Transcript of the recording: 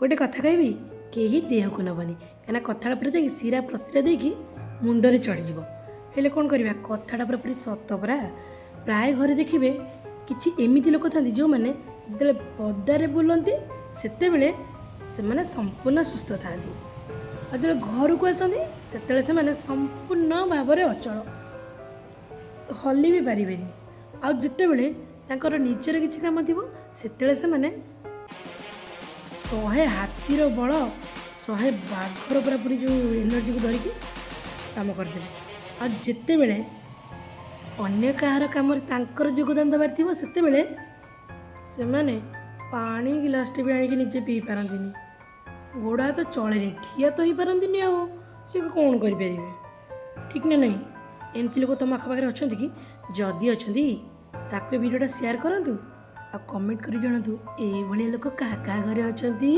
ଗୋଟେ କଥା କହିବି, କେହି ଦେହକୁ ନେବନି, କାହିଁକିନା କଥାଟା ପୁରା ଦେଇକି ଶିରା ପ୍ରଶିରା ଦେଇକି ମୁଣ୍ଡରେ ଚଢ଼ିଯିବ। ହେଲେ କ'ଣ କରିବା, କଥାଟା ପୁରାପୁରି ସତ ପରା। ପ୍ରାୟ ଘରେ ଦେଖିବେ କିଛି ଏମିତି ଲୋକ ଥାନ୍ତି, ଯେଉଁମାନେ ଯେତେବେଳେ ପଦାରେ ବୁଲନ୍ତି ସେତେବେଳେ ସେମାନେ ସମ୍ପୂର୍ଣ୍ଣ ସୁସ୍ଥ ଥାଆନ୍ତି, ଆଉ ଯେତେବେଳେ ଘରକୁ ଆସନ୍ତି ସେତେବେଳେ ସେମାନେ ସମ୍ପୂର୍ଣ୍ଣ ଭାବରେ ଅଚଳ, ହଲି ବି ପାରିବେନି। ଆଉ ଯେତେବେଳେ ତାଙ୍କର ନିଜର କିଛି କାମ ଥିବ, ସେତେବେଳେ ସେମାନେ 100 ହାତୀର ବଳ, 100 ବାଘର ପୁରାପୁରି ଯେଉଁ ଏନର୍ଜିକୁ ଧରିକି କାମ କରିଦେବେ। ଆଉ ଯେତେବେଳେ ଅନ୍ୟ କାହାର କାମରେ ତାଙ୍କର ଯୋଗଦାନ ଦେବାର ଥିବ, ସେତେବେଳେ ସେମାନେ ପାଣି ଗିଲାସଟେ ବି ଆଣିକି ନିଜେ ପିଇ ପାରନ୍ତିନି, ଗୋଡ଼ ହାତ ଚଳେନି, ଠିଆ ତ ହେଇପାରନ୍ତିନି, ଆଉ ସେ କ'ଣ କରିପାରିବେ? ଠିକ୍ ନା ନାହିଁ? ଏମିତି ଲୋକ ତୁମ ଆଖପାଖରେ ଅଛନ୍ତି କି? ଯଦି ଅଛନ୍ତି, ତାକୁ ଏ ଭିଡ଼ିଓଟା ସେୟାର କରନ୍ତୁ ଆଉ କମେଣ୍ଟ କରି ଜଣାନ୍ତୁ, ଏଇଭଳିଆ ଲୋକ କାହା କାହା ଘରେ ଅଛନ୍ତି।